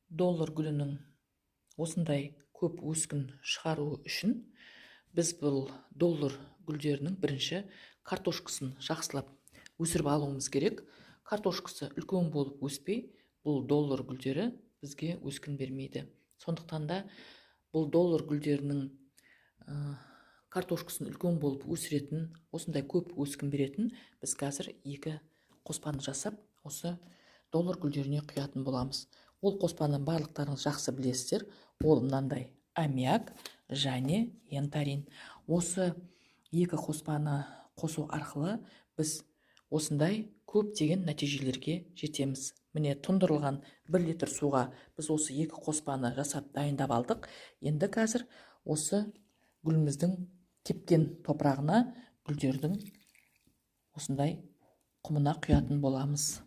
Доллар гүлінің осындай көп өскін шығаруы үшін біз бұл доллар гүлдерінің бірінші картошкасын жақсылап өсіріп алуымыз керек. Картошкасы үлкен болып өспей, бұл доллар гүлдері бізге өскін бермейді. Сондықтан да бұл доллар гүлдерінің картошкасын үлкен болып өсіретін, осындай көп өскін беретін біз қазір екі қоспаны жасап, осы доллар гүлдеріне құятын боламыз. Ол қоспаны барлықтарыңыз жақсы білесіздер. Ол мынандай аммиак және янтарин. Осы екі қоспаны қосу арқылы біз осындай көптеген нәтижелерге жетеміз. Міне, тұндырылған 1 литр суға біз осы екі қоспаны жасап, дайындап алдық. Енді қазір осы гүліміздің кепкен топырағына, гүлдердің осындай құмына құятын боламыз.